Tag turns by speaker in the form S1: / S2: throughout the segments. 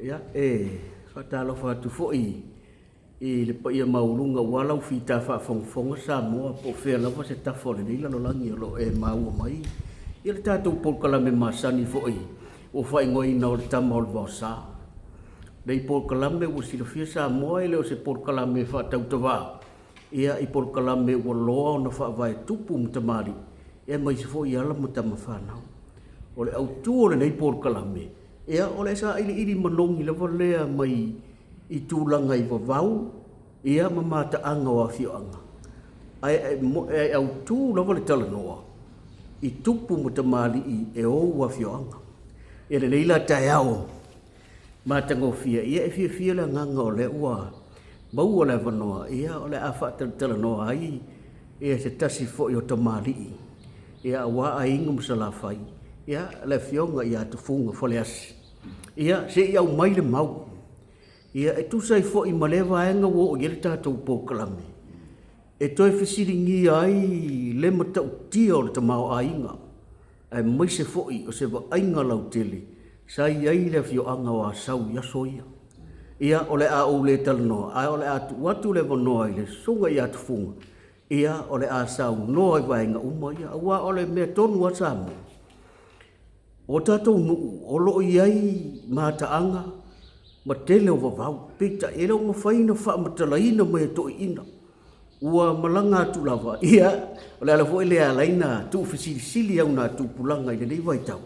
S1: Ia, e faatalofa atu foi i le paia maualuga aua lau fita faafogafoga Samoa po o fea lava se tafa o lenei lalolagi o lo o e maua mai ia le tatou polokalame masani foi ua faaigoaina o le Tama o le Vaosa. O lenei polokalame ua silafia Samoa e le o se polokalame e faatautavā ia i polokalame ua loa ona faavae tupu ma tamalii aemaise foi alo ma tama fanau. O le autu o lenei polokalame, ia o le sailiili manogi lava lea mai i tulaga i vavau ia ma mataaga o afioaga, ae autu lava le talanoa i tupu ma tamalii e ou afioaga. Ia lenei la taeao matagofie, ia e fiafia le agaga o lea ua maua le avanoa, ia o le a faatalatalanoa ai ia se tasi foi o tamalii ia aua Aiga ma Salafai, ia le Afioga ia Tufuga Faleasi. Ia se i aumai le mau. Ia e tusa ai foi ma lea vaega ua oo i ai le tatou polokalame, e toe fesiligia ai le matautia o le tamaoaiga, aemaise foi o se vaaiga lautele sa i ai le afioaga o Asau i aso ia. Ia, o le a ou le talanoa, ae o le a tuu atu le avanoa i le Susuga ia Tufuga, ia, o le a saunoa i vaega uma ia, aua o le mea tonu lava Samoa, o tatou nuu o lo o i ai mataaga ma tele o vavau, peitai, e le o mafai ona faamatalaina mai e toeaiina. Ua malaga atu lava, ia, o le ala foi lea e ala ai ona tuufesilisili augatupulaga i lenei vaitau.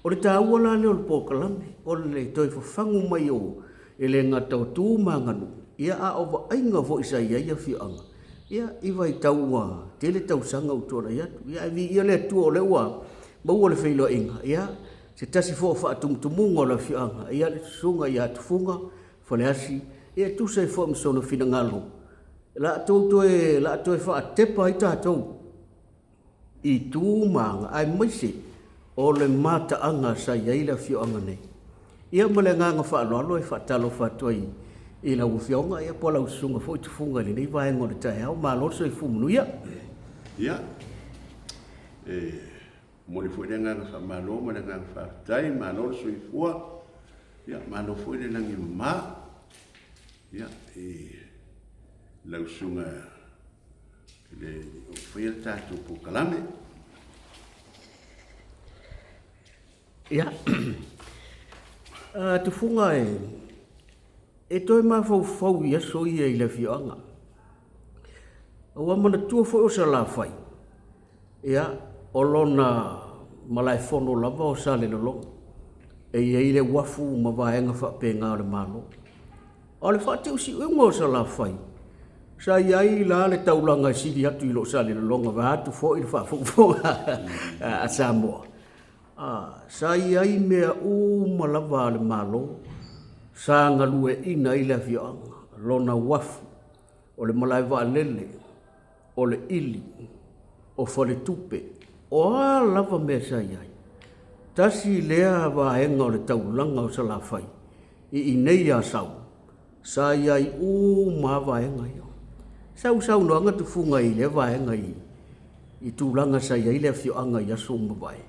S1: O le taua la lea o le polokalame, o le toe fafagu mai o, e le gata o tu ma aganuu, ia a o vaaiga foi sa i ai afioaga, ia, i vaitau ua tele tausaga ua tuanai atu. Ia ae viia le Atua o lea ua maua le feiloaiga, ia, se tasi foi o faatumutumuga o le afioaga, ia le Susuga ia Tufuga Faleasi, ia e tusa ai foi ma sona finagalo, o le a toe, o le a toe faatepa ai tatou i tu ma aga, aemaise o le mataaga sa i ai le afioaga nei. Ia ma le agaga faaaloalo e faatalofa atu ai i lau Afioga ia po o lau Susuga foi Tufuga i lenei vaega o le taeao. Malo le soifua manuia.
S2: Ia, e momoli foi le agaga faamalo ma le agaga faafetai, malo le soifua, ia malo foi le lagi e mama, ia, i lau Susuga i le o faia le tatou polokalame.
S1: Ia, Tufuga e, e toe mafaufau i aso ia i le afioaga. Ua manatua foi o Salafai, ia, o lona malaefono lava o Salelologa, e i ai le uafu ma vaega faapena o le Malo. A o le faatiusiuga o Salafai, sa i ai la le taulaga e sili atu i lo Salelologa, vaeatu foi le faafogafoga a Samoa. Sa i ai mea uma lava a le Malo sa galueaiina ai le afioaga, lona uafu, o le malae vaalele, o le ili, o faletupe, o a lava mea sa i ai. Tasi lea vaega o le taulaga o Salafai i inei i Asau, sa i ai uma lava vaega ia. Sau saunoaga tufuga i lea vaega i tulaga sa i ai le afioaga i aso ua mavae.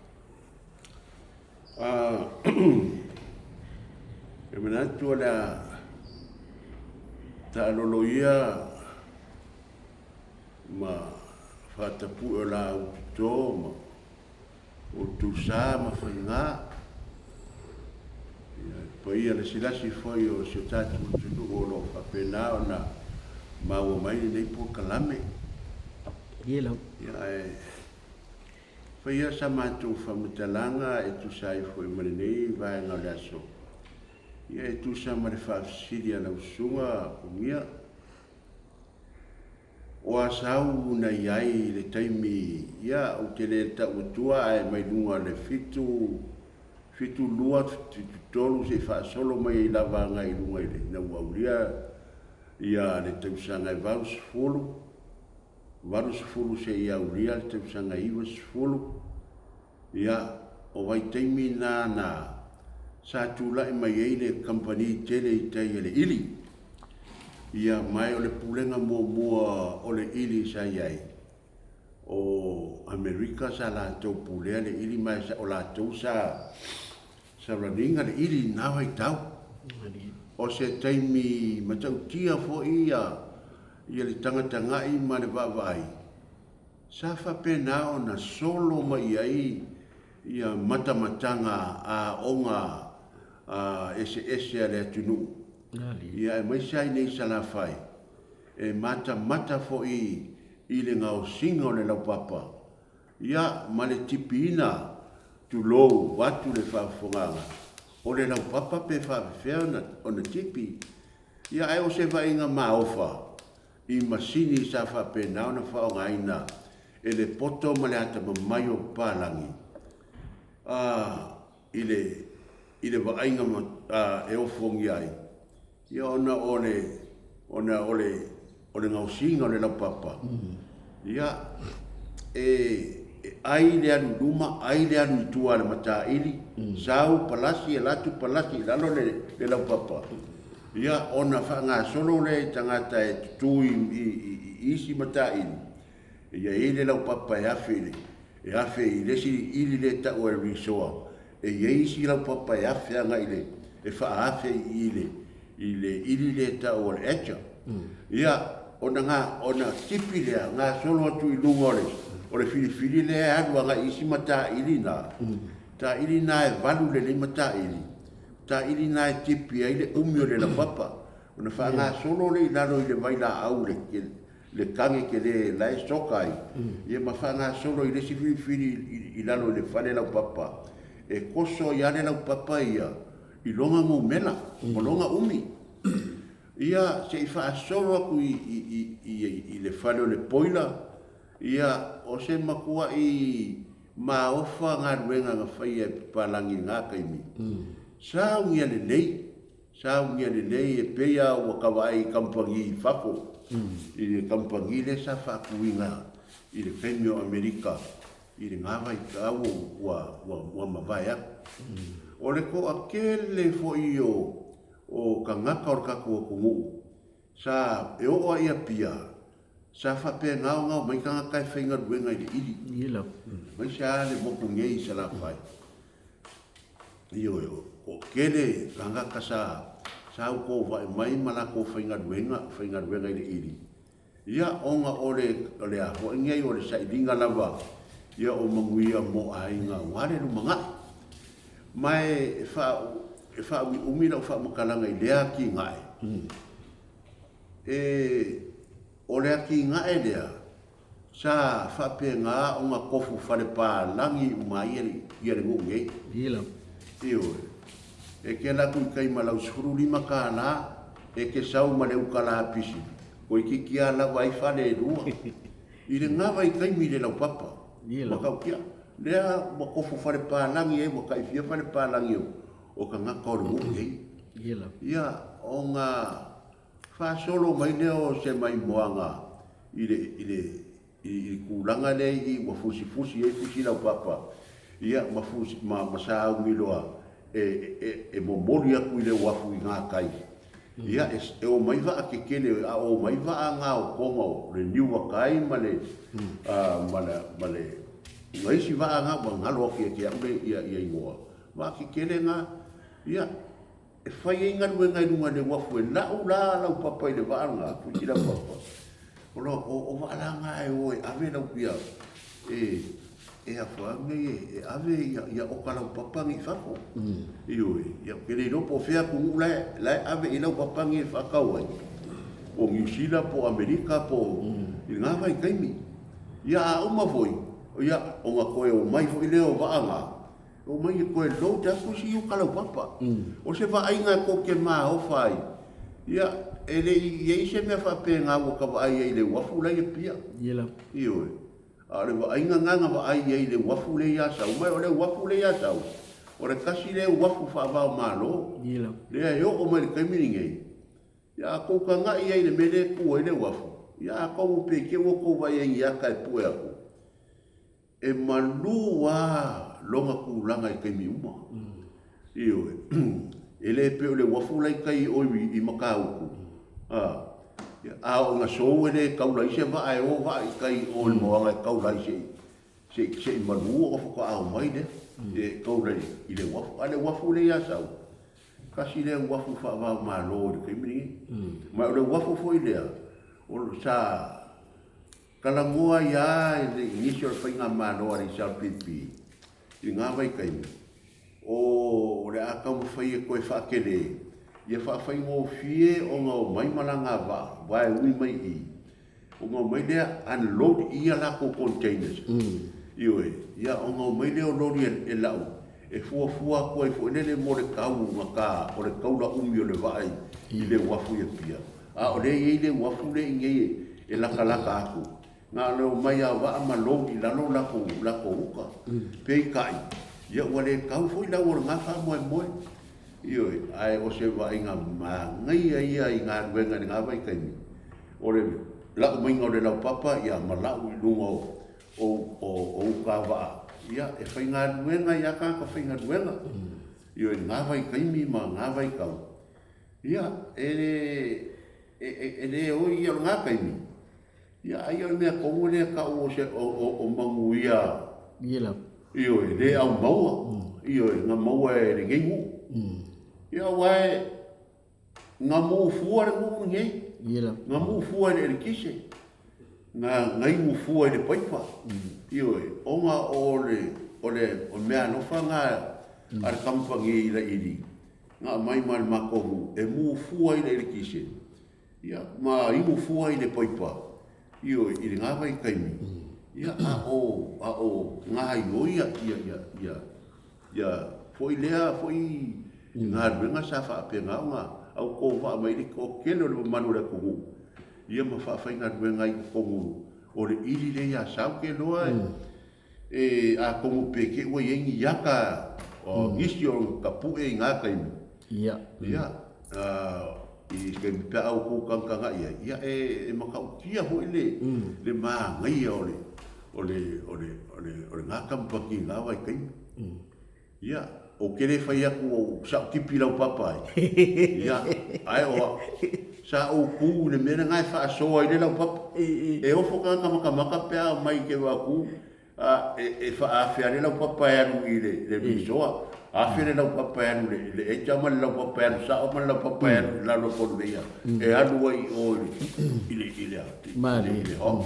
S2: E manatu o le a taalolo ia ma faatapue o la ututo ma outou sa ma faiga. Ia, le paia lasilasi foi o si o tatou atunuu o lo o faapena ona maua mai lenei polokalame.
S1: Ia,
S2: ae faia sa matou faamatalaga e tusa ai foi ma lenei vaega o le aso. Ia, e tusa ma le faafesili a lau susuga Punia. O Asau na i ai i le taimi, ia, ou te le tau atua ae mai luga o le fitu, 72, 73 se i faasolo mai ai lava agai i luga i le, ina ua aulia ia le tausaga e 80, 80 se i aulia le tausaga e 90. Ia, o vaitaimi na na sa tulai mai ai le kamupani tele i tai a le ili. Ia, ma o le pulega muamua o le ili sa i ai, o Amerika sa latou pulea le ili ma o latou sa sa run ina le ili i na vaitau. O se taimi matautia foi ia ia le tagatagai ma le vaavaai, sa faapena ona solo mai ai ia matamataga a aoga eseese a le atunuu, ia aemaise lava i inei i Salafai, e matamata foi i le gaosiga o le laupapa, ia ma le tipiina, tulou atu le faafofogaaga, o le laupapa pe faafefea ona tipi. Ia ae o se vaaiga maofa i masini sa faapena ona faaaogaina e le poto ma le atamamai o papalagi a i le i le vaaiga e ofogia ai, ia ona o le ona o le o le gaosiga o le laupapa, ia e e ai le alu i luma, ai le alu i tua a le mataili, sau palasi alu atu palasi i lalo le le laupapa, ia ona faagasolo lea i tagata e tutu i i i isi mataili, ia i ai le laupapa e afe i le e afe i le isi ili lea e tau e resoa, e i ai isi laupapa e afe agai i le, e faaafe i le, i le ili lea e tau o le edger. Ia, ona ga, ona tipi lea, gasolo atu i luga o le, o le filifili lea e alu agai i isi mataili na, taili na e valu lelei mataili, taili na e tipi ai le umi o le laupapa, ona faagasolo lea i lalo i le vailaau i le, le kage tele la e soka ai, ia ma faagasolo i le isi filifili i lalo i le fale laupapa, e koso ai lava le laupapa ia i lona numera ma lona umi. Ia, se i faasolo atu i le fale o le boiler, ia, o se matuai maofa galuega na faia e papalagi i lena taimi. Saunia lelei. Saunia lelei e pei lava ua ta vaai i kamupani i fafo, i le kamupani lea sa faatuina i le taimi o Amerika i lena vaitau ua, ua, ua mavae atu. O le toatele foi o, o tagata o le tatou atunuu sa e oo lava i Apia, sa faapena ona omai tagata e faigaluega i le ili, aemaise lava le motu nei i Salafai. Ioe, o tele tagata sa sa utovai mai ma latou faigaluega, faigaluega i le ili, ia ona o le o le a foi nei o le sailiga lava ia o manuia mo aiga aua le lumanai. Ma e faa e faaumiumi lau faamatalaga i lea atinae, e o le atinae lea Sa faapena ona tofu falepalagi uma ai ia le nuu nei. Ioe. E te alu atu i tai ma lau $15, e te sau ma le uta lapisi, toeitiiti lava lava ai fale e lua. I lena vaitaimi i le laupapa, matautia, lea ua tofu falepalagi ai, ua tai fia falepalagi o tagata o le nuu nei. Ia, ona faasolo mai lea o se maimoaga i le, i le, i le tulaga lea i ua fusifusi ai fusi laupapa, ia, ma fusi, ma, ma sauni loa e, e, e momoli atu i le uafu i gatai. Ia, e, e omai vaa tetele, a omai vaa na o Tonga o le niu tai ma le, a, ma le, ma le, ma isi vaa na ua galo atu ia te au le, ia, ia igoa. Vaa tetele na, ia, E fai ai galuega i luga i le uafu e lau la laupapa i le vaa lena, Fusi laupapa. O lo o, o vaa la na e o e ave lau ia e e afua nei e, e ave ia ia oka laupapa nei i fafo. Ioe, ia ou te le iloa po o fea atunuu la e la e ave i laupapa nei e faatau ai. Po o Niu Sila po o Amerika po o i lena vaitaimi. Ia a uma foi, ia ona toe omai foi lea o vaa na, Omai e toe load atu isi uka laupapa. O se vaaiga e tou te maofa ai, ia, e le i i ai se mea faapena ua ta vaai ai i le uafu la i Apia. Ioe. A o le vaaiga lena na vaai ai i le uafu lea i Asau. Ma o le uafu lea i Asau, o le tasi lea uafu faava o Malo, lea e oo mai i le taimi lenei, Ia a tou tagai ai i le mea lea e tu ai le uafu, ia a tou pe te i ua tou vaai ai i ni ata e pue atu, E malū lava lona tulaga i taimi uma. Ioe. E le pei o le uafu la i tai i o i Matautu, a, a oo ina sou e le taula ai se vaa e o vaa i tai i o i le moana e taula ai se i, se i malū ona faatoa ao mai lea, e taula i le uafu. A o le uafu lea i Asau, Tasi lea uafu faava-o-Malo i le taimi lenei. Ma o le uafu foi lea, o sa talanoa ai lava i nisi o le faigamalo a le HRPP i lena vaitaimi, o le a taumafai e toe faatele, ia faafaigofie ona omai malaga a vaa, aua e ui mai i i, Ona omai lea unload i a latou containers. Ioe. Ia ona omai lea o loli e lau e fuafua atu ai foi lele mo le tau gata o le taula umi o le vaa i le uafu i Apia. A o lea e i ai le uafu lea i inei e latalata atu, na o le omai lava o vaa ma load i lalo latou latou uta. Peitai, ia ua le tau foi lau o lena faamoemoe. Ioe, ae o se vaaiga manaia ia i galuega i lena vaitaimi, o le lau maiga o le laupapa ia ma lau i luga o o uta vaa, ia e faigaluega ai lava tagata faigaluega. Ioe, i lena vaitaimi ma lena vaitau, ia e le e le oi ia o lena taimi, ia ai o le mea tonu lea e tau o se o manuia.
S1: Ia lava.
S2: Ioe, le au maua, ioe, na maua e lenei nuu. Ia aua e na mu fua le nuu lenei.
S1: Ia lava.
S2: Na mu fua i le eletise, na inu fua i le paipa. Ioe, ona o le o le meaalofa na a le kamupani i Laili, na aumai ma le matou nuu e mu fua i le eletise. Ia, ma inu fua i le paipa, ioe, i lena vaitaimi, ia, a o, a o gaoioi ia, ia, ia, ia, ia foi lea foi galuega sa faapena ona autovaa mai ai le toatele o le mamalu o le atunuu, ia ma faafaigaluega ai i totonu o le ili lea i Asau. Ou te iloa E, atonu pe te i ua i ai ni ata o nisi o tapue i na taimi.
S1: Ia.
S2: Ia, i se taimi pe a outou tagatagai ai, ia e matautia foi le, le manaia o le, o le, o le, o le, o lena kamupani i na vaitaimi. Ia, ou te le fai atu o sa ou tipi laupapa ai. Ia, ae o au, sa ou tu i le mea lena e faasoa ai le laupapa. E ofo tagata matamata pe a omai i te vaku, a, e, e faaafea le laupapa e alu i le, le risoa, afe le laupapa e alu i le, le eja ma le laupapa e alu sao ma le laupapa e alu i lalo o conveyor, e alu ai i o i le, i le, i le, i le, i le hog.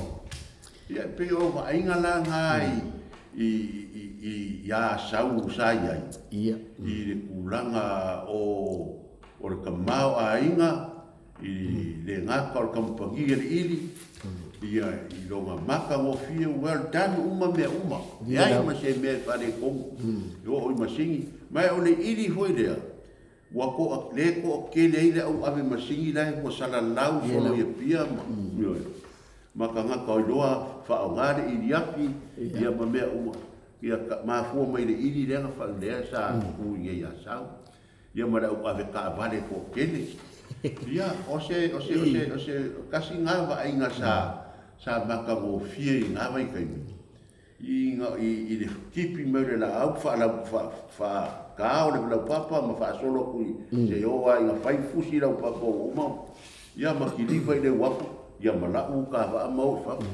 S2: Ia, e pei o vaaiga la na i, i, i, i, i Asau sa i ai,
S1: Ia.
S2: i le tulaga o, o le tamaoaiga, i le gata o le kamupani a le ili, ia, i lona matagofie, well done uma mea uma. Leai ma se mea e faaletonu, e oo i masini. Ma o le ili foi lea, ua toa, le toatele ai le au ave masini la e ua salalau solo i Apia ma, ioe, ma tagata o iloa faaaoga le ili afi, ia ma mea uma. Ia ka, mafua mai le ili lea na fa, lea sa tu i inei i Asau. Ia ma le au ave taavale toatele. Ia, o se, o se, o se, o se, tasi na vaaiga sa, sa matagofie i na vaitaimi. I, i, i le tipi mai o le laau faalau, faa, faatao le laupapa ma faasolo atu i, se i oo lava ina fai fusi laupapa ua uma, ia ma kiliva i le uafu, ia ma lau uta vaa ma o i fafo.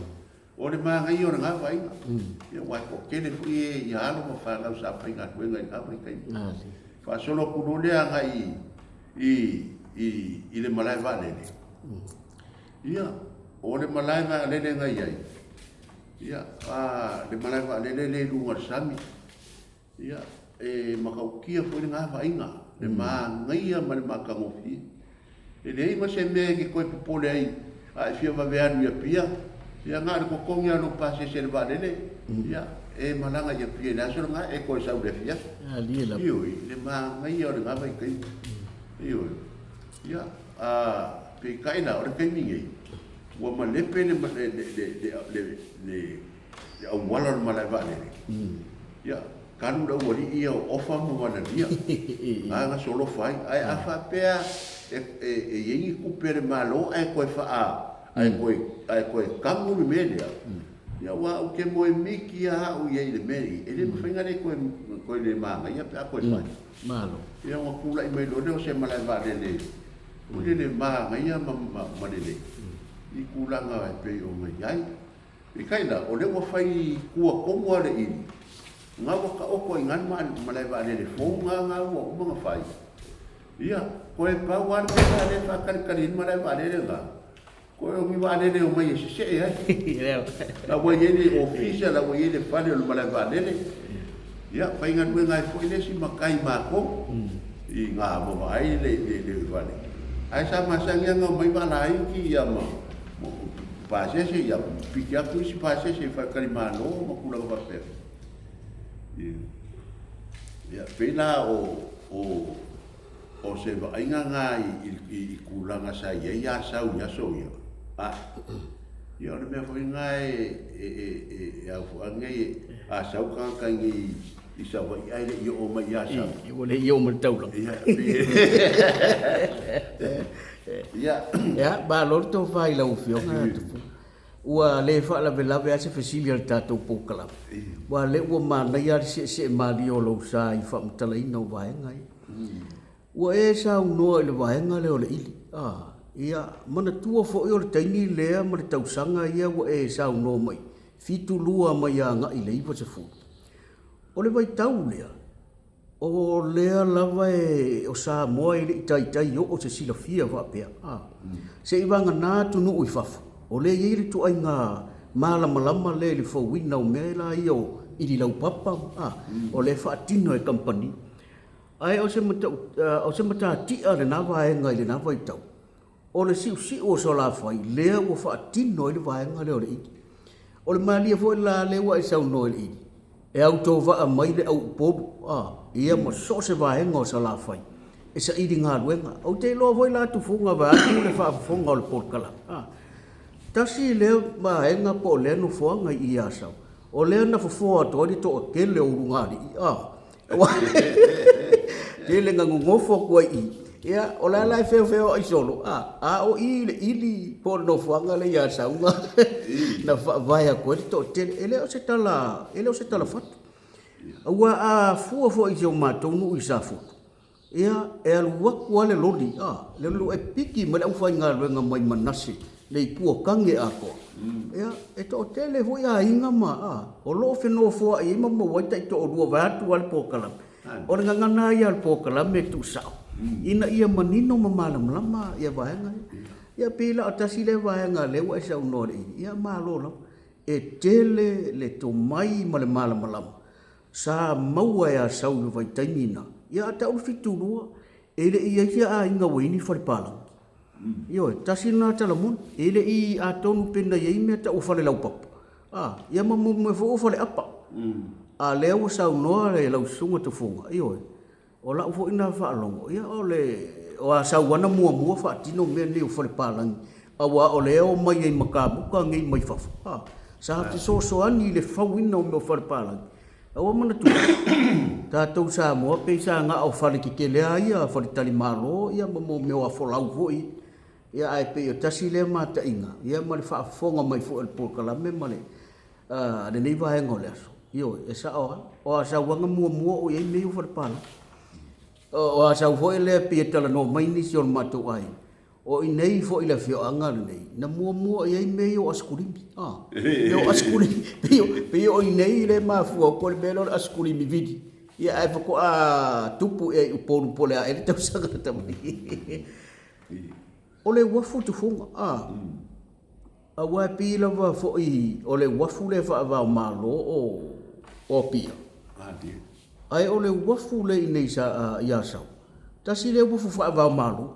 S2: O le manaia o lena vaaiga, ia aua e toatele foi e ia alo ma fanau sa faigaluega i lena vaitaimi. Faasolo atu loa lea agai i, i, i le malae vaalele. Ia, o le malae vaalele na i ai, Ia, a le malae vaalele lea i luga o le sami, ia, e matautia foi lena vaaiga, le manaia ma le matagofie. E leai ma se mea e te toe popole ai a e fia vave alu i Apia, ia na o le totogi lava o lou pasese i le vaalele, ia, e malaga i Apia i le aso lena, e toe sau i le afiafi. Ioe, le manaia o lena vaitaimi. Ioe. Ia, a, peitai la, o le taimi nei, Ua malepe le le auala o le malae vaalele, ia, talu le aualii ia o Ofa ma Vanalia, na na solofa ai. Ae a faapea e i ai ni tupe a le Malo ae toe faa, ae toe, ae toe tagu le mea lea, ia aua ou te moe miti lava au i ai i le mea lenei, e le mafai ona le toe, toe le manaia pe a toe fai.
S1: Malo.
S2: Ia ona tulai mai loa lea o se malae vaalele Ua lele manaia ma lelei i tulaga e pei ona i ai. Peitai la, o lea ua fai i tua tonu lava le ili, na ua taoto ai i ina le malae vaalele fou na na ua uma ona fai. Ia, koe pau lava le mea lena lea e faatalitali ai le malae vaalele lena, koe o ni vaalele e omai e sesee ai. La ua i ai le ofisa, la ua i ai le fale o le malae vaalele. Ia, faigaluega ai foi le isi matai matou i na ma vaai le le fale. Ae sa masani lava ona omai vaa laiti ia ma pasese, ia piki atu isi pasese i faletalimalo ma tulaga faapea. Ia, pei la o o o se vaaiga na i i i tulaga sa i ai Asau i aso ia, a ia o le mea foi lena e e e e e au foi nei a sau tagata i nei i Savaii ae le i oo mai i Asau.
S1: Ua le i oo mai i le taulaga.
S2: Ia, ia.
S1: Ia, malo le tofa i lau Afioga Tupu. Ua le faalavelave lava se fesili a le tatou polokalame, aua o lea ua manaia lava le seesee malie o lou sa i le faamatalaina o vaega ia. Ua e saunoa i le vaega lea o le ili, a, ia, manatua foi o le taimi lea ma le tausaga ia ua e saunoa mai, 72 mai agai i le 90. O le vaitau lea, O lea lava e, o Samoa e le i taitai oo se silafia faapea, a. Seiavagana atunuu i fafo, o lea e i ai le ituaiga malamalama lea i le fauina o mea la ia o ili laupapa, a, o lea e faatino e kamupani. Ae o se matau, o se matatia lena vaega i lena vaitau, O le siusiu o Salafai lea ua faatino ai le vaega lea o le ili. O le malie foi la lea ua e saunoa i le ili, e autovaa mai le au Upolu, a, ia ma so o se vaega o Salafai e saili galuega. Ou te iloa foi la Tufuga vaeatu le faafofoga o le polokalame, a, tasi lea vaega po o lea nofoaga i i Asau, o lea na fofoa atu ai le toatele o ulugalii, a, Tele na nonofo atu ai i i, ia, o la la e feofeoai solo, a, a o i i le ili po o le nofoaga lea i Asau na, na faavae atu ai le toatele. E le o se tala, e le o se tala fatu. Aua a fua foi i si o matou nuu i Safotu, Ia, e alu atu lava le loli, a, le loli e piki mai le aufaigaluega mai Manase, le Itu o Tane atoa. Ia, e toatele foi aiga ma, a, o lo o fenofoai ai ma maua ai taitoalua vaeatu lava le polokalame. O le gagana lava ia o le polokalame e tuusao, ina ia manino ma malamalama ia vaega ia. Ia, pei la o tasi lea vaega lea ua e saunoa i le ili, ia malo lava. E tele le tomai ma le malamalama Sa maua e Asau i le vaitaimi na, ia a tau le 72, e le i i ai se aiga ua i ai ni fale palagi. Ioe, tasi lena tala moni, e le i atonu pe na i ai mea tau o fale laupapa, a, ia ma mea foi o fale apa. A lea ua saunoa lau Susuga Tufuga, ioe, O lau foi na faalogo, ia o le o Asau lava na muamua faatino mea nei o fale palagi, aua o lea e omai ai ma kamuta nei mai fafo, a, sa fesoasoani i le fauina o mea o fale palagi. Ae ua manatua, tatou Samoa pei sa na o fale tetele lava ia, faletalimalo ia ma mea o afolau foi, ia ae pei o tasi lea mataiga, ia ma le faafofoga mai foi o le polokalame ma le A lenei vaega o le aso, ioe, e sao lava. O Asauaga muamua o i ai mea ia o falepalagi. O Asau foi lea pei e talanoa mai nisi o le matou aiga, o i inei foi i le afioaga lenei na muamua i ai mea ia o asikulimi. A, mea o asikulimi, pei o i inei lea e mafua atu ai le mea lea o le asikulimi vili, ia ae faatoa tupu ea i Upolu po o le a ea le tausaga lata mai. O le uafu tufuga, a. Aua e pei lava foi o le uafu lea faava-o-Malo o Apia, ae o le uafu lea i inei i Asau, tasi lea uafu faava-o-Malo.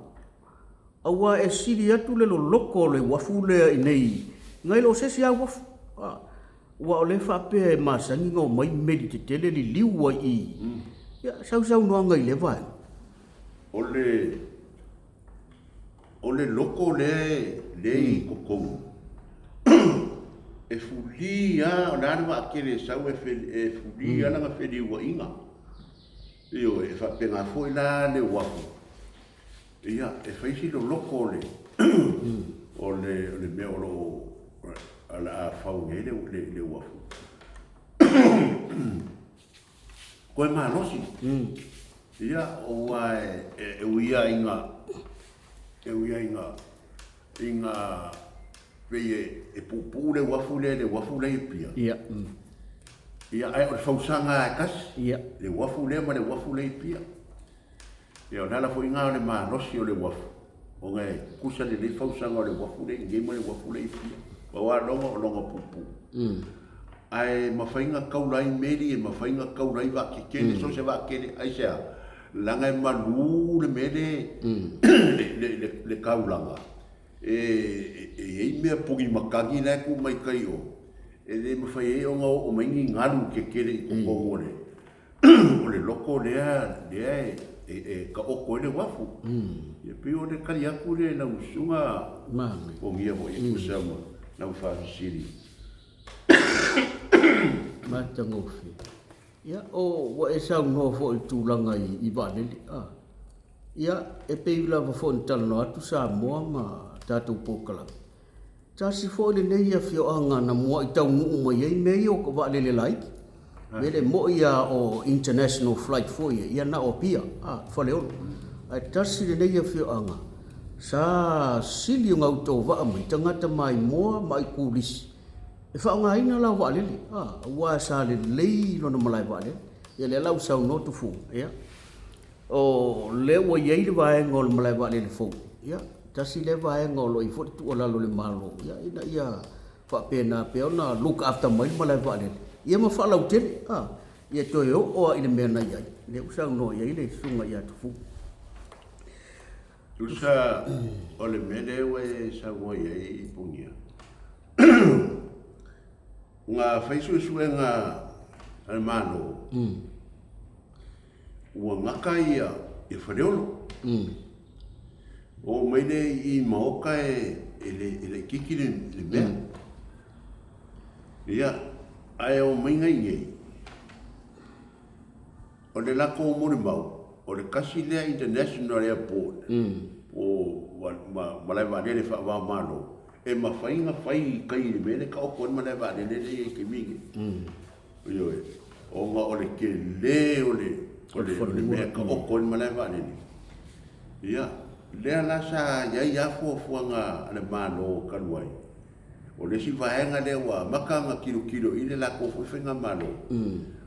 S1: Aua e sili atu le loloto o le uafu lea i inei nai lo se isi lava uafu. Aua o lea e faapea e masani ona omai meli tetele liliu ai i i. Ia, sau saunoaga i lea vaega.
S2: O le O le loko lea lea i totonu, e fuli lava, o le a le vaa tele e sau e fuli lava lana feliuaiga. Ioe, e faapena foi la le uafu, ia, e fai si loloto o le o le mea o lo o le a fau ai le uafu. Koe malosi. Ia, aua e ui lava ina, e ui lava ina, ina pei e puupuu le uafu lea i le uafu la e i Apia.
S1: Ia.
S2: Ia, ae o le fausaga lava e tasi.
S1: Ia.
S2: Le uafu lea ma le uafu la e i Apia. Ia, o le ala foi lena o le malosi o le uafu, ona e tutusa lelei fausaga o le uafu lea i inei ma le uafu lea i Apia. Pau lava loga o loga puupuu. Ae mafai ona taula ai meli, e mafai ona taula ai vaa tetele, so o se vaa tetele, aisea? Leaga e malu le mea lea, le taulaga, e i ai mea puni matagi la e tu mai tai i o, e le mafai ai ona oo mai ni galu tetele i totonu o le o le loko lea lea e taoto ai le uafu. Ia pei o le tali atu lea i lau susuga Pogia foi e tusa ma lau faafesili.
S1: Matagofie. Ia, o, ua e saunoa foi i tulaga i vaalele, a. Ia, e pei lava foi ona talanoa atu Samoa ma tatou polokalame. Tasi foi lenei afioaga na muai taunuu mai ai mea ia o vaalele laiti. Mea le moi a o international flight foi ia, ia na o Apia, a, Faleolo. Ae tasi lenei afioaga sa sili ona autovaa mai tagata maimoa ma aikulisi e faaaogaina la vaalele, a, aua sa lelei lona malae vaalele. Ia lea la ua saunoa Tufuga, ia, O lea ua i ai le vaega o le malae vaalele fou, ia, tasi lea vaega o lo o i ai foi le tuualalo i le Malo, ia, ina ia faapena pea ona look after mai le malae vaalele, ia ma faalautele, a, ia toe oo lava i le mea na i ai, lea ua saunoa i ai le Susuga ia Tufuga.
S2: Tusa o le mea lea ua e saunoa i ai Punia, na fai suesuega a le Malo, Ua gata ia Faleolo. Oo mai lea i i Maoka e laitiiti le mea. Ia, ae oo mai i inei, o le latou molimau, o le tasi lea international airport po o malae vaalele faava-o-Malo e mafai ona fai i tai i le mea lea e taoto ai le malae vaalele lea e i ai i le taimi lenei. Ioe, ona o le tele o le, o le, o le mea e taoto ai le malae vaalele. Ia, lea la sa i ai lava fuafuaga a le Malo talu ai, o le isi vaega lea ua amata ona tilotilo i le latou foi faigamalo,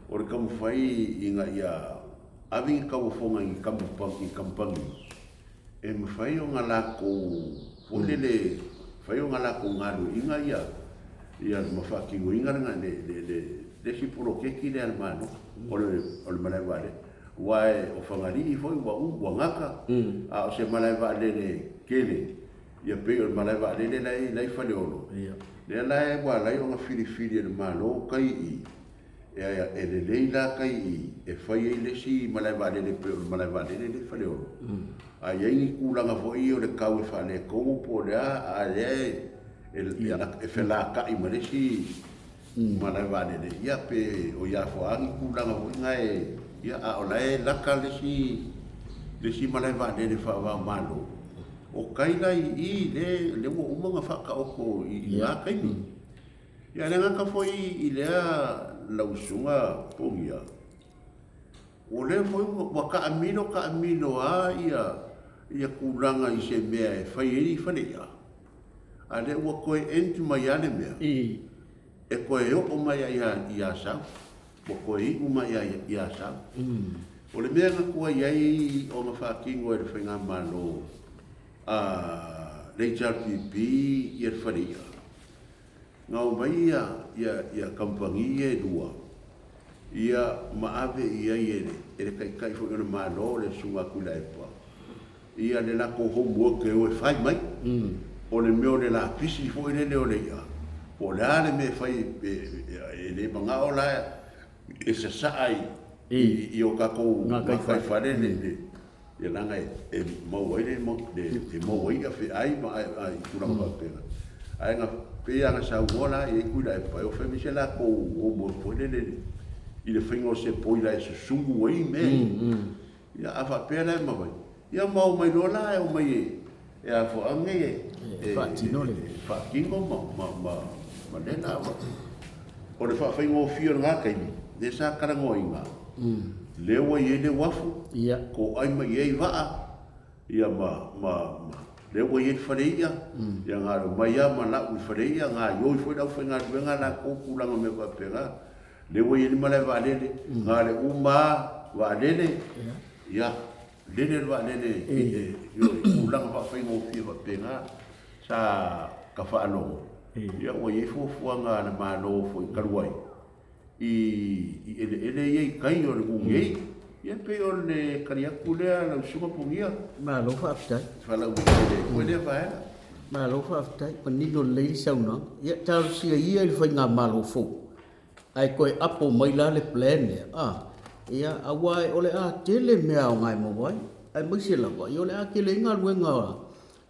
S2: o le taumafai ina ia ave ni tauofoga i ni kamupani e mafai ona latou foi lele, mafai ona latou galueaiina ia, ia ma faatinoina le, le, le, le, le isi poloketi lea a le Malo, o le, o le malae vaalele. Aua o Fagalii foi ua ua gata, a o se malae vaalele tele, ia pei o le malae vaalele la e, la e i Faleolo, lea la ua ala ai ona filifili e le Malo tai i i, E lelei la tai i e fai ai le isi malae vaalele e pei o le malae vaalele lea i Faleolo. A i ai ni tulaga foi ia o le tau e faaletonu po o le a, a o lea e felata'i ma le isi malae vaalele, ia pe o ia foi lava ni tulaga foi na e, ia a o la e lata le isi malae vaalele faava-o-Malo. O tai la i i lea ua uma ona faataoto i na taimi. Ia le gata foi i lea lau susuga Pogia, o lea foi ua taamilo taamilo lava ia, ia tulaga i se mea e fai ai fale i'a, a lea ua toe end mai lava le mea, e toe oo mai lava i Asau, ua toe iu mai lava i Asau. O le mea na tuai ai ona faatino e le Faigamalo a le HRPP ia le fale i'a, Na omai ia, ia, ia kamupani ia e lua, ia, ma ave i ai e le, e le Taitai foi o le Malo, le Susuga a Tuilaepa, ia le latou homework e o e fai mai. O le mea o le lapisi foi lele o le i'a, po o le a le mea e fai, e, e, e le manao la e sasaa i, i, i o tatou gataifale le, le, Ia leaga e maua ai le e maua ai feai ma i tulaga faapena. Ae na pei lava na saunoa la i ai Tuilaepa e o fai mai se latou homework foi lele i le faiga o se boiler e susu ai mea ia. Ia a faapea la e mafai, ia ma omai loa la e omai e a foi ane e
S1: faatino le
S2: faatino ma ma ma ma lea la o le faafaigofie o lena taimi lea sa talanoaina lea ua i ai le uafu toai mai i ai vaa ia ma ma ma lea ua i ai le fale i'a ia na o le omai lava ma lau i le fale i'a gaioi foi le aufaigaluega latou tulaga mea faapena lea ua i ai le malae vaalele na o le uma lava vaalele ia. lele le vaalele i le tulaga faafaigofie faapena sa ka faalogo, ia ua i ai fuafuaga a le Malo foi talu ai i eleele ia i tai o le nuu nei. Ia pei o le tali atu lea lau Susuga Punia.
S1: Malo faafetai.
S2: Faalauaitele ai foi lea vaega.
S1: Malo faafetai, manino lelei le saunoaga. Ia talosia ia i le faigamalo fou ae toe apo mai la le plan lea, a, ia, aua o le a tele mea aoga e maua ai, aemaise lava, ia o le a tele ai galuega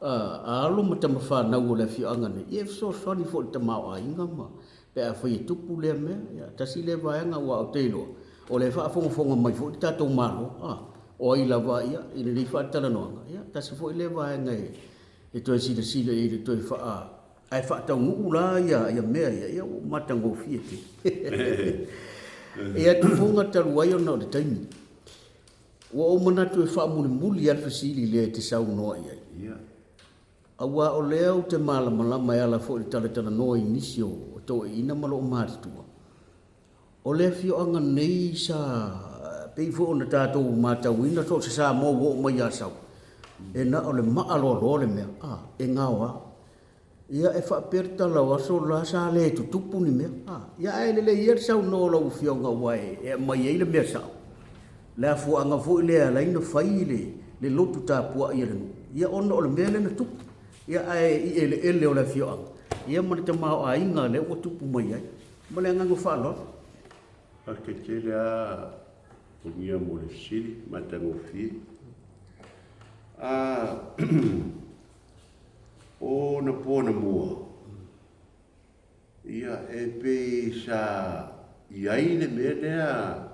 S1: a alo ma tama fanau o le afioaga nei, ia e fesoasoani foi i le tamaoaiga ma pe afai e tupu lea mea. Ia, tasi lea vaega aua ou te iloa, o lea e faafogafoga mai foi le tatou Malo, a, o ai lava ia i lenei faatalanoaga, ia, tasi foi lea vaega e toe silasila i ai i le toe faa Ae faataunuu la ia mea ia, ia ua matagofie tele. Ia tufuga talu ai ona o le taimi. Ua ou manatu e faamulimuli lava le fesili lea e te saunoa i ai. Aua o lea ou te malamalama e ala foi i le talatalanoa i nisi o toeaiina ma loomatutua, o le afioaga nei sa pei foi ona tatou matauina so o se Samoa ua oo mai i Asau, e na o le maa loaloa le mea, a, e gaoa. Ia e faapea le tala o aso la sa le tutupu ni mea. A, ia ae lelei ia le saunoa o lau Afioga aua e aumai ai le mea sao. Le afuaga foi lea e ala ai ona fai le, le lotu tapuai a le nuu, ia ona o le mea lea na tupu. Ia ae i eleele o le afioaga, ia ma le tamaoaiga lea ua tupu mai ai. Ma le agaga faaaloalo.
S2: Faafetai tele lava Togia mo le fesili matagofie. A O ona po anamua, ia, e pei sa i ai le mea lea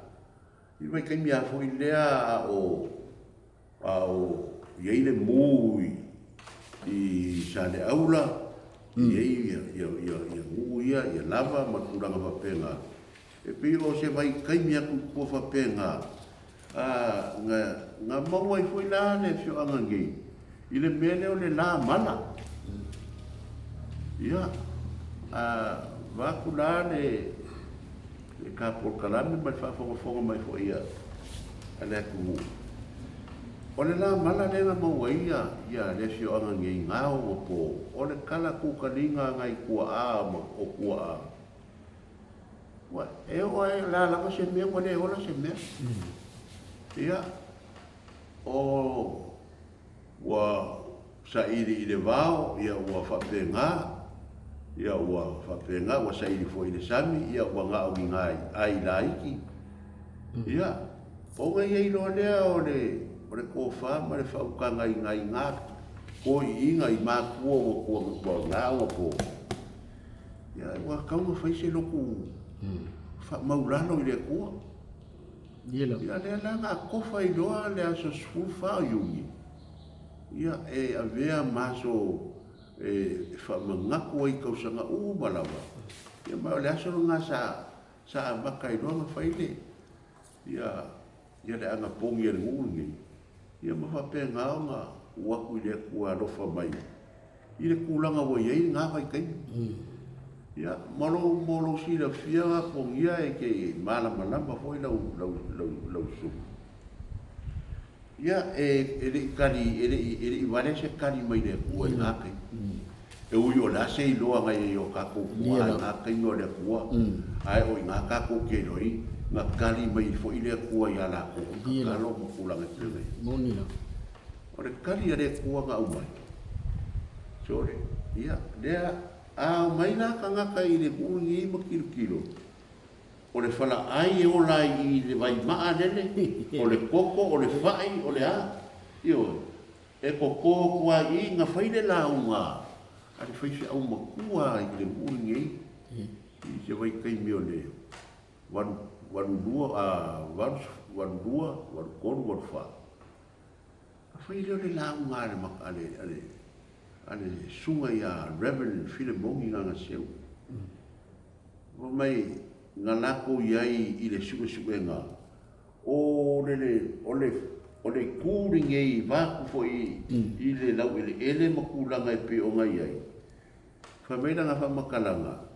S2: i le vaitaimi lava foi lea a o, a o i ai le mu i Saleaula, i ai ia nuu ia, ia lava ma tulaga faapena. E pei o se vaitaimi atu i tua faapena, na maua ai foi la le afioaga nei i le mea lea o le la mala. Ia, vaeatu la le ta polokalame ma le faafogafoga mai foi a le atunuu, o le la mala lea na maua ai le afioaga nei i na onapo, o le tala kukaliga a nai tuaa o tuaa, Ua, e oo lava, o le a lava se mea, ua le ola se mea. Ia, o, ua saili i le vao, ia ua faapena, ia ua faapena, ua saili foi i le sami, ia ua na o ni nai ai laiti. Ia, ona i ai loa lea o le, o le tofa ma le faautaga i nai na toeaiina i matua ua, ua, na ua po. Ia, ua tatau ona fai se lotu faamaulalo i le Atua. Ia lea la na atofa ai loa le aso 14 o Iuni, ia, e avea ma aso e faamanatu ai i tausaga uma lava. Ia ma o le aso lena sa, sa amata ai loa ona fai le, ia, ia le anapogi a le nuu lenei, ia ma faapena ona tuu atu i le Atua e alofa mai i le tulaga ua i ai lena vaitaimi. Ia, ma lou, mo lou silafia Pogia e te malamalama foi lau, lau, lau, lau susuga. Ia, e, e le i tali, e le i, e le i valea se tali mai le Atua i lena taimi. E ui o le a se iloa na i ai o tatou tuaa i na taimi o le Atua, ae o i ina tatou te iloa ai na tali mai foi le Atua ia latou i tatalo ma tulaga e pei ona i ai. O le tali a le Atua na aumai, sole, ia, lea, a omai la tagata i le nuu lenei ma tilotilo, o le falaai e ola ai i le vaimaa lele, o le koko, o le fai, o le a, ioe. E koko atu lava i i, na fai le lauga a le faifeau matua i le nuu lenei i se vaitaimi o le 82, 82, 83, 84. Na fai lea o le lauga a le, a le, a le, a le susuga ia Reverend Filemoni Gagaseu. Fai mai, na latou i ai i le suesuega O le, o le, o le itu lenei vaeatu foi i le laueleele ma tulaga e pei ona i ai, fai mai lana faamatalaga,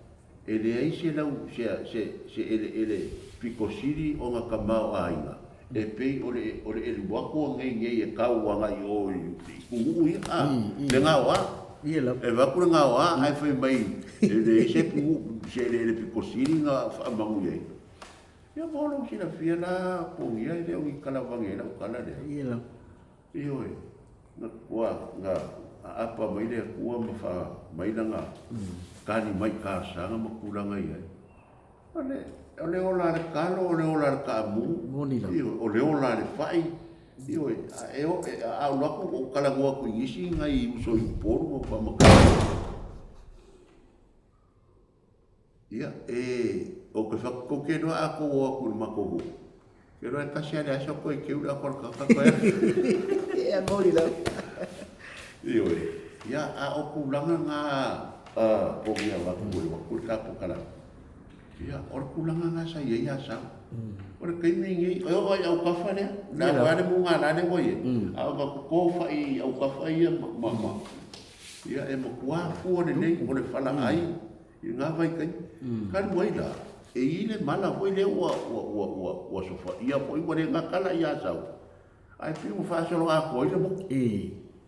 S2: e leai se lau, se, se, se eleele pito sili ona tamaoaiga. E pei o le, o le elu atu anei nei e kau agai i o i, i pugu ia, a, le gaoa. E vaai atu le gaoa ae fai mai e leai se pugu, se eleele pito sili na faamanuia ai. Ia mo lou silafia la pogia e le o ni talavane ai lau tala lea. Ioe, na ua na aapa mai le Atua ma faa mai lana tali mai i talosaga ma tulaga i ai. O le, o le ola a le talo, o le ola a le taamu, ioe, o le ola a le fai, ioe, a e o, e, a ou alu atu ou talanoa atu i nisi nai uso i Upolu ma faamatalaga. Ia, e, ou te fai atu, tou te iloa a tou o atu i le matou nuu, te iloa e tasi lava le aso toe teu le ato a le tagata toe alu.
S1: Ia, moni lava.
S2: Ioe. Ia, a o tulaga na a povi avatu e avatu le tatou kalama, ia, o le tulaga na sa i ai Asau. O le taimi lenei, e oo lava i autafa lea, o le a foi lava le mugala lea ua i ai, a o toto fai i autafa ia ma, ma, ma, ia, e matua fua lelei o le falaai i lena vaitaimi. Talu ai la, e i ai le mala foi lea ua, ua, ua, ua, ua sofaia foi ua le gata la i Asau, ae pei ua faasoloatoa ai le motu.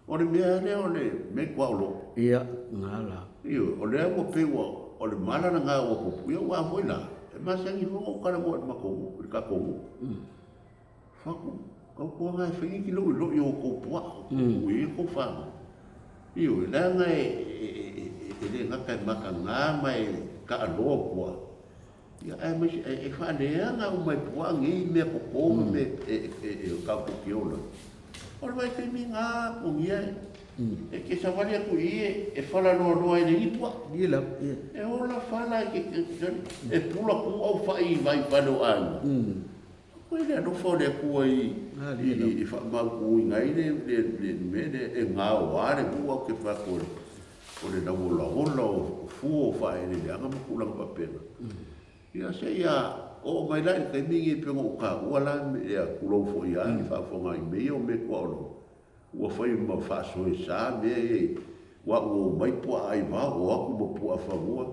S2: O le mea lea o le mea i tuaolo.
S1: Ia, na la.
S2: Ioe, o lea ua pei ua, o le mala lena ua tupu, ia aua foi la, e masani foi ona ou talanoa i le matou nuu, i le tatou nuu. Fatu, tautuana e fai ni loiloi o outou puaa, tuu i ai a outou fanau. Ioe, leaga e, e, e, e le gata e mataga ma e taaloa puaa, ia aemaise e faaleaga uma e puaa nei mea toto ma mea e, e, e tatou te ola ai. O le vaitaimi lena Pogia e te savali atu i i e falaloaloa ai le ni puaa. E ola fala e te, e pula ku au fai i vai fale o aiga. Koe le alofa o le Atua i, i, i faamautuina ai le, le, le mea lea e gaoa le nuu au ke fai atu o le lauolaola o fua o faaeleeleaga ma tulaga faapena. Ia seia oo mai la i le taimi lenei pei ona ou taua la, ia tulou foi lava le faafofoga i mea ia o mea tuaolo. Ua fai ma faasoesa mea ia i ua ua omai puaa aivao, o atu ma puaa fanua,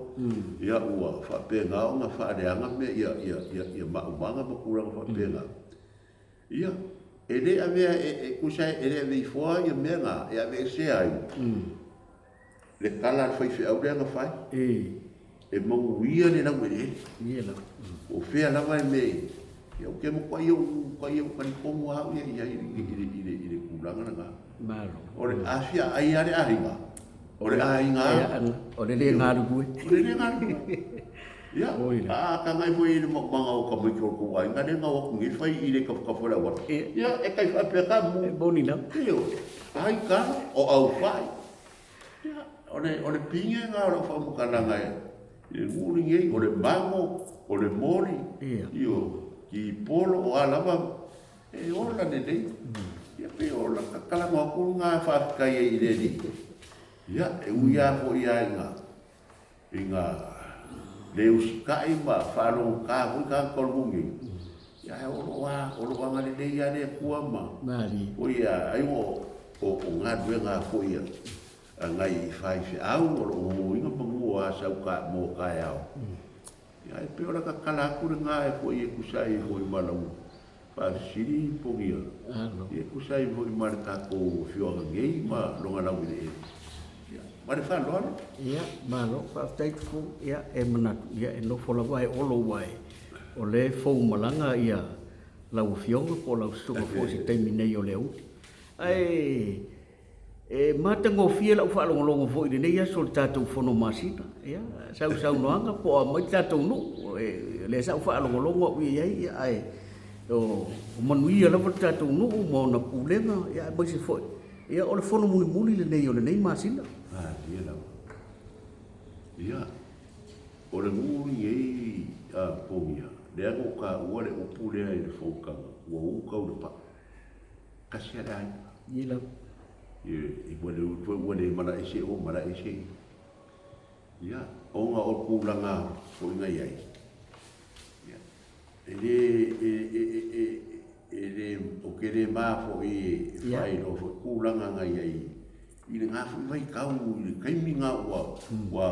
S2: ia ua faapena ona faaleaga mea ia, ia, ia, ia maumaga ma tulaga faapena. Ia, e le avea e, e tusa e le ave ifoa ia mea na, e aveesea ai le tala a le faifeau lea na fai. E manuia le laueleele. Po o fea lava e mea ia, ou te matuai ou tai ou talitonu lava au ia i ai i le, i le tulaga lena. O le a fia ai lava le aiga, o le aiga lava.
S1: O le le galulue.
S2: O le le galulue. Ia, a tagai foi i le maumaga o tamaiti o le tou aiga lea na o atu nei fai i le tafatafa o le auala. Ia, e tai faapea ka mu.
S1: E moni lava.
S2: Ioe. Ai talo, o aufai. Ia, o le, o le pine lena o lau faamatalaga e, i le nuu lenei, o le mago, o le moli,
S1: Ia.
S2: ioe, tipolo, o a lava, e ola lelei. Ia, pei o lata talanoa atu lena e faafetai ai i le Alii. Ia, e ui lava foi lava ina, ina le usitai ma faalogogata foi tagata o le nuu nei, ia ae o lo o a, o lo o agalelei lava le Atua ma
S1: Malie.
S2: foi a, ai o, o, o galuega foi a, a nai faifeau o lo o nunuina manu o Asau ka, mo taeao. Ia ae pei o lata tala atu lena e foi e tusa ai foi ma lau faafesili Pogia, ia e tusa ai foi ma le tatou afioaga nei ma lona laueleele. Ia, ma le faaaloalo.
S1: Ia, malo, faafetai Tupu. Ia, e manatu, ia e nofo lava e Olo aua e, o lea e fou malaga ia lau afioga po o lau susuga foi i se taimi nei o le aoauli. Ae E matagofie lau faalogologo foi i lenei aso o le tatou Fono Masina. Ia, sau saunoaga po o aumai le tatou nuu. E, lea sa ou faalogologo au i ai, ia, ae o, o manuia lava le tatou nuu ma ona pulega, ia, aemaise foi, ia, o le Fono mulimuli lenei o lenei masina.
S2: Malie lava. Ia, o le nuu lenei a Pogia, lea na ou taua le upu lea i le fonotaga, ua uta le paa. Tasi a le aiga.
S1: Ia lava.
S2: I ua le ua ua le mala ese o mala ese. Ia, ona o tulaga foi na i ai. Ia, e le e e e e e le o ke le ma foi e faailoa foi tulaga na i ai i lena foi vaitau i le taimi na ua ua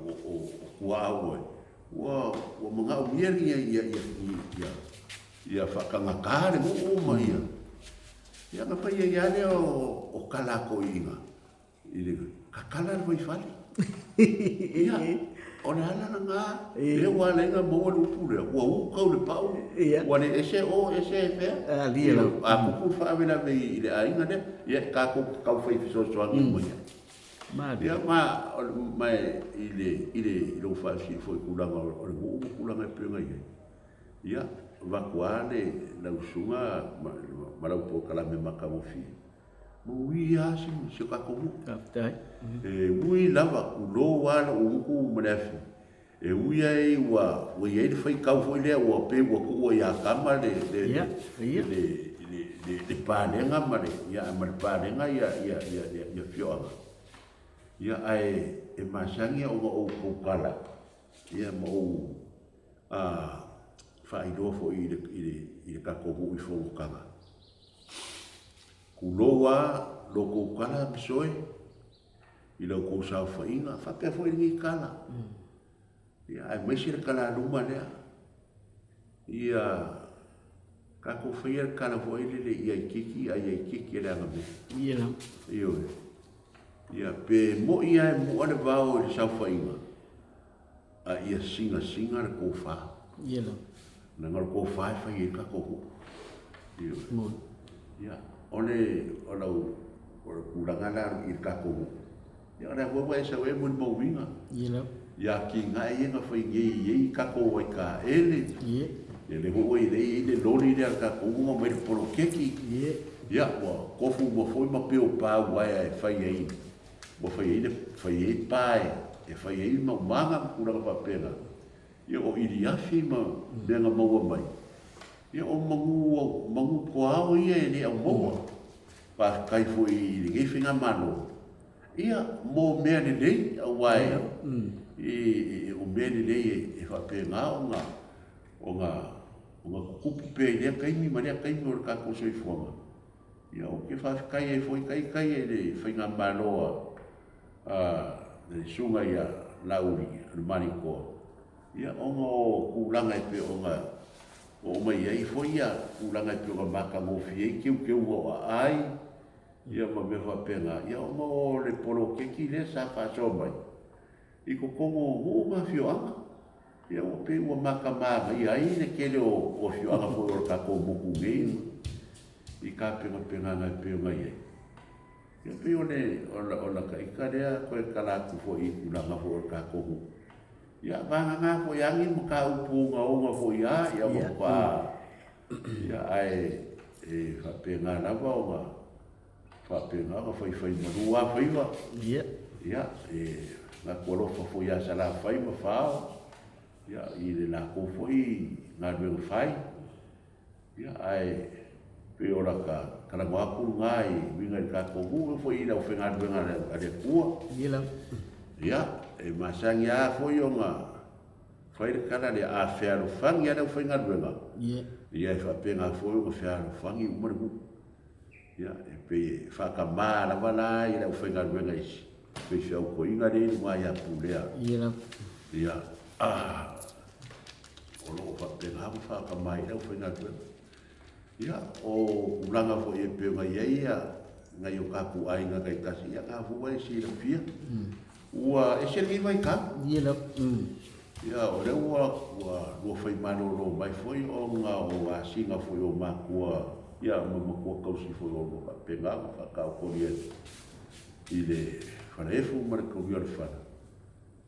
S2: o tuaau ai ua ua manaomia ia ia ia ia. Ia faatagata le nuu ma ia, ia ona fai ai lava lea o tala a toeaiina i le tatala le vaifale. Ia, o le ala lena lea ua ala ai ona maua le upu lea, ua u tau le pau, ua le ese o ese fea. A tupu le faalavelave i le aiga lea, ia tatou te tau fai fesoasoani uma i ai. Ia ma, ma i le, i le, i lou faafesili foi i tulaga o le nuu ma tulaga e pei ona i ai. Ia, avatu lava le lau susuga ma lau polokalame matagofie, manuia lava si o tatou nuu.
S1: Faafetai.
S2: E ui lava, tulou lava lou gutu ma le afi, e ui ai ua i ai le faitau foi lea ua pei ua tuua ia Tama le palega ma le, ia, ma le palega ia afioaga. Ia, ae e masani ona ou tautala, ia ma ou a faailoa foi i le, i le, i le tatou nuu i Fonotaga. Tulou a lo tou tala Masoe i la outou saofaiga, faapea foi lenei tala. Ia, aemaise le tala a luma lea. Ia tatou faia le tala foi lele ia itiiti a ia itiiti e le agamea.
S1: Ia.
S2: Ioe. Ia, pe moi lava e mua le vao i le saofaiga, a ia singasinga le tofa.
S1: Ia lava.
S2: Leaga o le tofa e fai ai le tatou nuu. Ioe.
S1: Moni.
S2: Ia, o le, o lau, o le tulaga la i le tatou nuu, ia o lea foi ua e sau e molimauina.
S1: Ia lava.
S2: Ia atinae ia na fai nei i ai tatou aikaele.
S1: Ia.
S2: Ia lea foi ua i ai le loli lea a le tatou nuu ma aumai le poloketi.
S1: Ia.
S2: Ia, ua tofu uma foi ma peo pa uaea e fai ai Ua fai ai le, fai ai pa e fai ai maumaga ma tulaga faapena. Ia o iliafi ma mea na maua mai, ia o manu, manu puao ia e le aumaua. Faafetai foi i lenei faigamalo, ia mo mea lelei, aua e, e, o mea lelei e faapena ona, ona, ona tutupu pea i lea taimi ma lea taimi o le tatou soifuaga. Ia ou te faafetai ai foi taitai i le faigamalo a le Susuga ia Laauli o le Malietoa, ia ona o tulaga e pei ona oo mai ai foi ia tulaga e pei ona matagofie ai teuteuga o aai, ia ma mea faapena, ia ona o le poloketi lea sa faasoa mai i totonu o nuu ma afioaga. Ia ua pei ua matamanaia ai le tele o afioaga foi o le tatou motu nei i tapenapenaga e pei ona i ai. Ia pei o le o lata ita lea toe tala atu foi i tulaga foi o le tatou nuu. Ia vagana foi lava ni mataupu ogaoga foi lava, ia ua matua ia ae e faapena lava ona faapena ona faifaimalu lava faiva.
S1: Ia.
S2: Ia, e manatu alofa foi ia Salafai ma Fao, ia, i le latou foi galuega fai. Ia, ae pei o lata talanoa atu lena e uiga i le tatou nuu, e oo foi i le aufaigaluega a le Atua.
S1: Ia lava.
S2: Ia, e masani lava foi ona fai le tala lea, a fealofani lava le aufaigaluega,
S1: Ia.
S2: ia e faapena foi ona fealofani uma le nuu. Ia, e pei e faatamā lava la i le aufaigaluega i faifeau toeaina lea i luga ia Pulea.
S1: Ia lava.
S2: Ia, o lo o faapena ona faatamā ai le aufaigaluega. Ia, o tulaga foi e pei ona i ai ia nai o tatou aiga taitasi, ia na foi ua e silafia. Ua ese lenei vaitau.
S1: Ia lava.
S2: Ia, o lea ua, ua lua fai malolo mai foi ona o asiga foi o matua, ia, ma matua tausi foi o lua faapena ona faataotolia i le falaefu ma le taulia o le fala.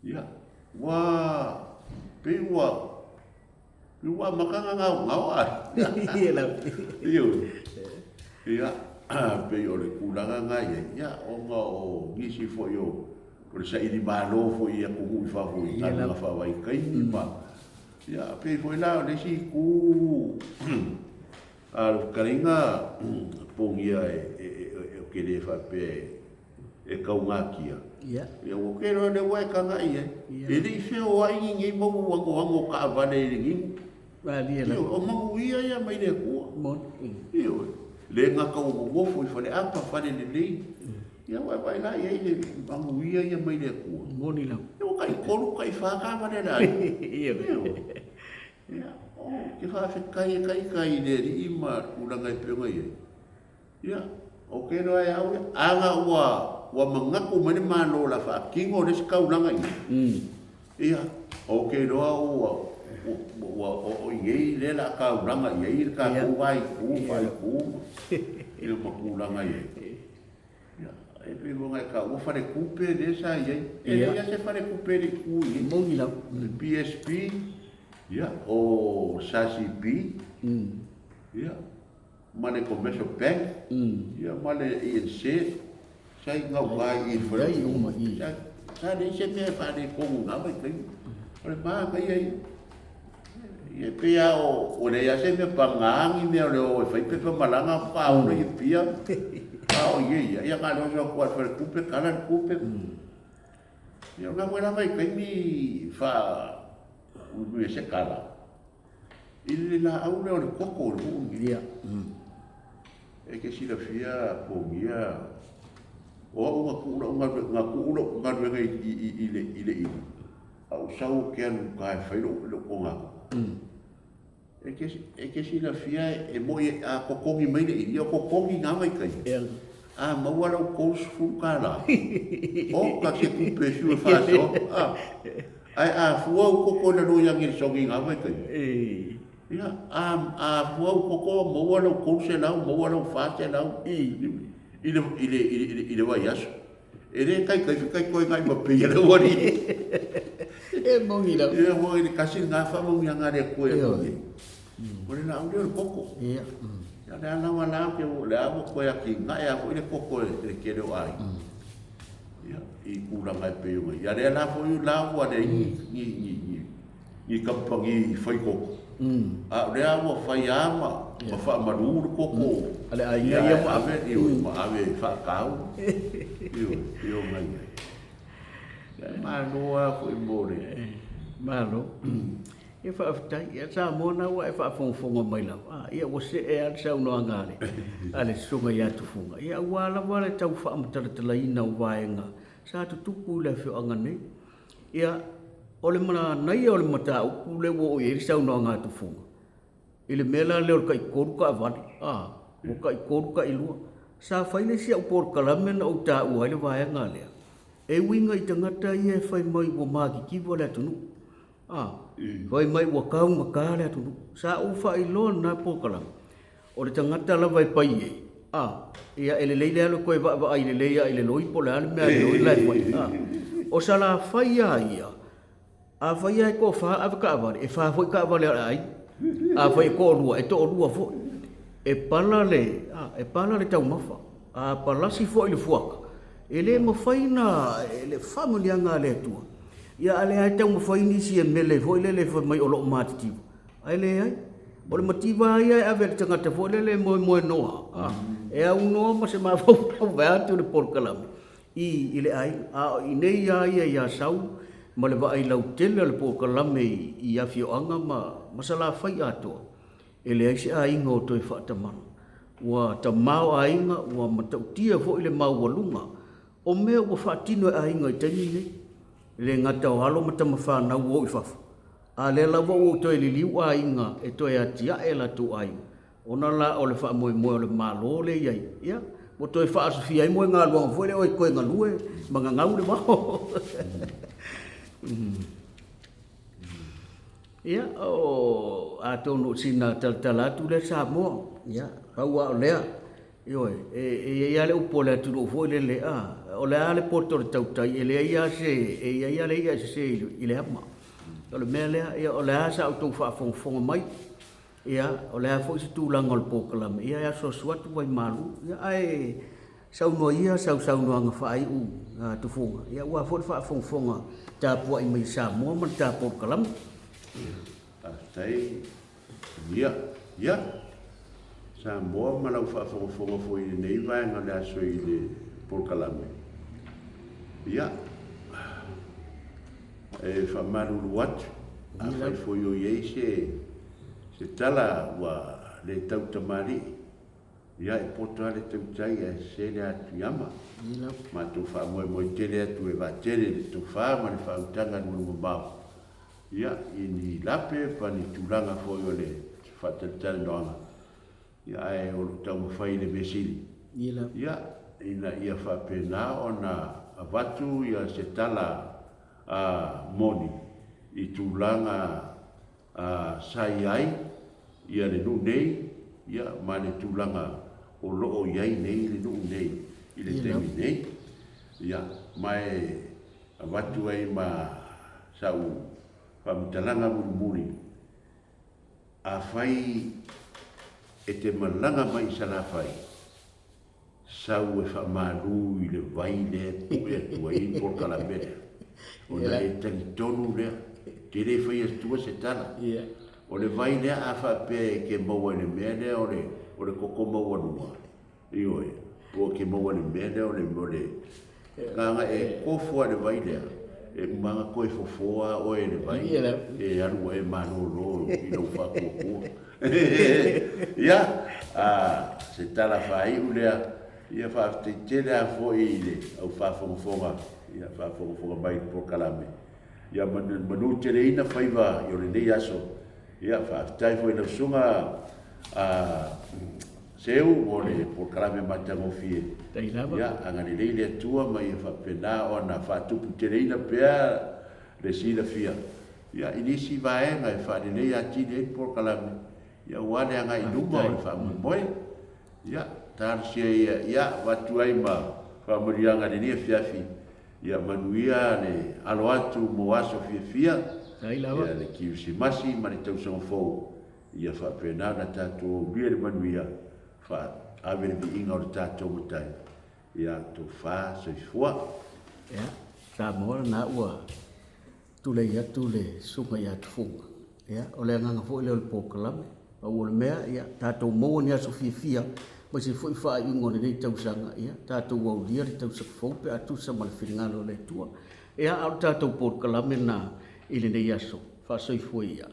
S2: Ia, ua pei ua, pei ua amata ona gaogao ai.
S1: Ia lava.
S2: Ioe. Ia, pei o le tulaga lena e i ai, ia, ona o nisi foi o, o le saili malo foi i atunuu i fafo i galuega faavaitaimi ma, ia, pei foi la o le isi itu a le fetalaiga pogia ou te le faapea e taugatia,
S1: ia,
S2: ua te iloa o lea ua e tagai i ai. E le i feoai ni nei mau anoano o taavale i le niu.
S1: Malie lava.
S2: O manuia ia mai le Atua.
S1: Moni.
S2: Ioe. Le gata ua nonofo i faleapa, fale lelei. Ia ua e vaai la i ai le manuia ia mai le Atua.
S1: Moni lava.
S2: Ia ua tai tolu, tai fa taavale a le aiga.
S1: Ioe.
S2: Ia, o. Ou te faafetai e ita i le Alii ma tulaga e pei ona i ai. Ia, ou te iloa e au ia, ana ua, ua manatu mai le Malo o le a faatino le isi taulaga i inei, ia, ou te iloa ua, ua, ua oo i inei lea o le a taulaga i ai le tatou va itu, fa itu, ia ma tulaga i ai. Ia, e pei foi ona e taua faletupe lea sa i ai. E leai lava se faletupe e le i tu i ai.
S1: Moni lava.
S2: O le PSP, ia, o le SACB, ia, ma le Commercial Bank, ia ma le ANZ, sa i gauta i i le faletupe. Sa leai se mea e faaletonu i na vaitaimi. O le manaia ia. Ia e pei lava o, ua leai lava se mea paga ni mea o le o e fai pepa malaga faatoa ola i Apia, a o i ai ia, ia na o le oso atu lava i le faletupe, tala le tupe. Ia o lena foi la vaitaimi faa-uiui ai se tala, i le laau lea o le koko o le nuu lenei.
S1: Ia.
S2: E te silafia Togia, o au na tuu lau galuega, na tuu lau galuega i, i, i, i le, i le ili, a ou sau ou te alu i uta e fai lou, lou togatogo. E te, e te silafia e moi a totogi mai le ili, o totogi na vaitaimi, a maua lau $30, oka se tupe e fiu e faasoa, a, ae a fua ou koko i lalo i age i le sogi i na vaitaimi. Ia, a, a fua ou koko maua lau 300, maua lau 400 i, i le, i le, i le, i le vaiaso. E le taitai fe tai toe nai ma pei le ua ni.
S1: E moni lava.
S2: Ia, ua i le kasi ngā whamaungianga le koe a koe. O le laau lea o le koko.
S1: Ia.
S2: Ia, le ala wa la ke o le awa koe a ki ngae a foi le koko e le kele o ai. Ia, i kūlanga e pei o ngai. Ia, le ala foi la ua le ni, ni, ni, ni. Ni kamupani fai koko. A o lea ua fai lava ma, ma faamalu le koko.
S1: A le aiga ia ma
S2: ave, ioe, ma ave e faatau. Ioe, e omai ai. Ia, malo lava foi mo le...
S1: Malo. Ia faafetai. Ia Samoa na ua e faafogafoga mai lava, ia ua see lava le saunoaga a le, a le Susuga ia Tufuga, ia aua lava le tau faamatalatalaina o vaega sa tutupu i le afioaga nei. Ia, o le manaia o le mataupu lea ua oo i ai le saunoaga a Tufuga, i le mea la lea o le taitolu taavale, a, ua taitolu tailua. Sa fai le isi au polokalame na ou taua ai le vaega lea, e uiga i tagata ia e fai mai ua matitiva le atunuu, a, fai mai ua taugata le atunuu. Sa ou faailoa lena polokalame, O le tagata lava e pai ai, a, ia e lelei le alu e toe vaavaai lelei lava i le loi po o le a le mea a le loi la e fai, a. O Salafai lava ia, afai lava e toafa ave taavale, e fa foi taavale a le aiga. Afai e toalua, e toalua foi. E pala le, a, e pala le taumafa. A palasi foi le fuata, e le mafai ona, le faamanuiaga a le Atua, ia a o lea lava e taumafai nisi e mele foi lele fai mai o lo o matitiva. Ae leai, o le mativa lava ia e ave i le tagata foi lele e moemoenoa, a, e aunoa ma se mafaufau vaeatu le polokalame i, i le aiga. A o i inei lava ia i Asau ma le vaai lautele o le polokalame i, i afioaga ma, ma Salafai atoa, e leai se aiga o toe faatamala. Ua tamaoaiga, ua matautia foi le maualuga o mea ua faatino e aiga i taimi nei. E le gata o alo ma tamafanau ua o i fafo, A lea lava ua ou toe liliu aiga e toe atiae latou aiga, ona la o le faamoemoe o le Malo lea e i ai, ia, ua toe faaosofia ai moegaluaga foi lea o e toe galue ma gagau le vao. Ia, o, atonu o sina talatala atu lea Samoa, ia, pau lava o lea, Ioe, e i ai lava le upu a le atunuu foi lele, a, o le a le poto o le tautai, e leai lava se, e i ai lava le i'a e sese i le ama. O le mea lea, ia, o le a sa outou faafogafoga mai, ia, o le a foi se tulaga o le polokalame, ia e asuasu atu vaimalu, ia, ae saunoa ia sau saunoaga faaiu, a Tufuga, ia aua foi le faafogafoga tapuai mai a Samoa ma le ta polokalame.
S2: Faafetai. Ia, ia, Samoa ma lau faafogafoga foi i lenei vaega o le aso i le polokalame. Ia, e faamalulu atu, afai foi o i ai se, se tala ua le tau tamalii, ia e poto lava le tautai ae sese le atuiama. Matou faamoemoe tele atu e vaatele le tofa ma le faautaga alualumamao. ia, i ni lape pa ni tulaga foi o le faatalatalanoaga, ia, ae o lo o taumafai le mea sili, ia, ina ia faapena ona avatu ia se tala a moni i tulaga a sa i ai ia le nuu nei, ia, ma le tulaga o lo o i ai nei le nuu nei i le taimi nei. Ia, ma e avatu ai ma sau faamatalaga mulimuli, afai e te malaga mai i Salafai, Sau e faamalu i le vai lea e pue atu ai le polokalame lea, ona e talitonu lea, ou te le fai atua se tala. O le vai lea a faapea e te maua i le mea lea o le, o le koko maualuga, ioe, po o te maua i le mea lea o le, o le, leaga e kofo lava i le vai lea, e uma lava ona toe fofo lava oe e le vai, e alu ua e malolo i lou faatuatua. Ia, se tala faaiu lea, ia faafetai tele lava foi i le au faafogafoga, ia faafogafoga mai i le polokalame. Ia manuteleina faiva o lenei aso. Ia faafetai foi i lau susuga Seu mo le polokalame matagofie. Ia agalelei le Atua ma ia faapena ona faatuputeleina pea le silafia Ia, i nisi vaega e faaleleia atili ai le polokalame, ia aua le agai i luma o le faamoemoe. Ia, talosia ia, ia, avatu ai ma faamanuiaga i lenei afiafi, ia manuia le alo atu mo aso fiafia, ia le Kirisimasi ma le Tausaga Fou, ia faapena ona tatou aulia le manuia, faaave le viiga o le tatou Matai, ia tofa soifua.
S1: Ia, Samoa lena ua Tulei atu le Susuga ia Tufuga. Ia, o le agaga foi lea o le polokalame. Pau o le mea, ia, tatou maua ni aso fiafia, aemaise foi faaiuga o lenei tausaga, ia, tatou aulia le tausaga fou pe a tusa ma le finagalo o le Atua. Ia, a o le tatou polokalame lena i lenei aso. Faasoifua ia.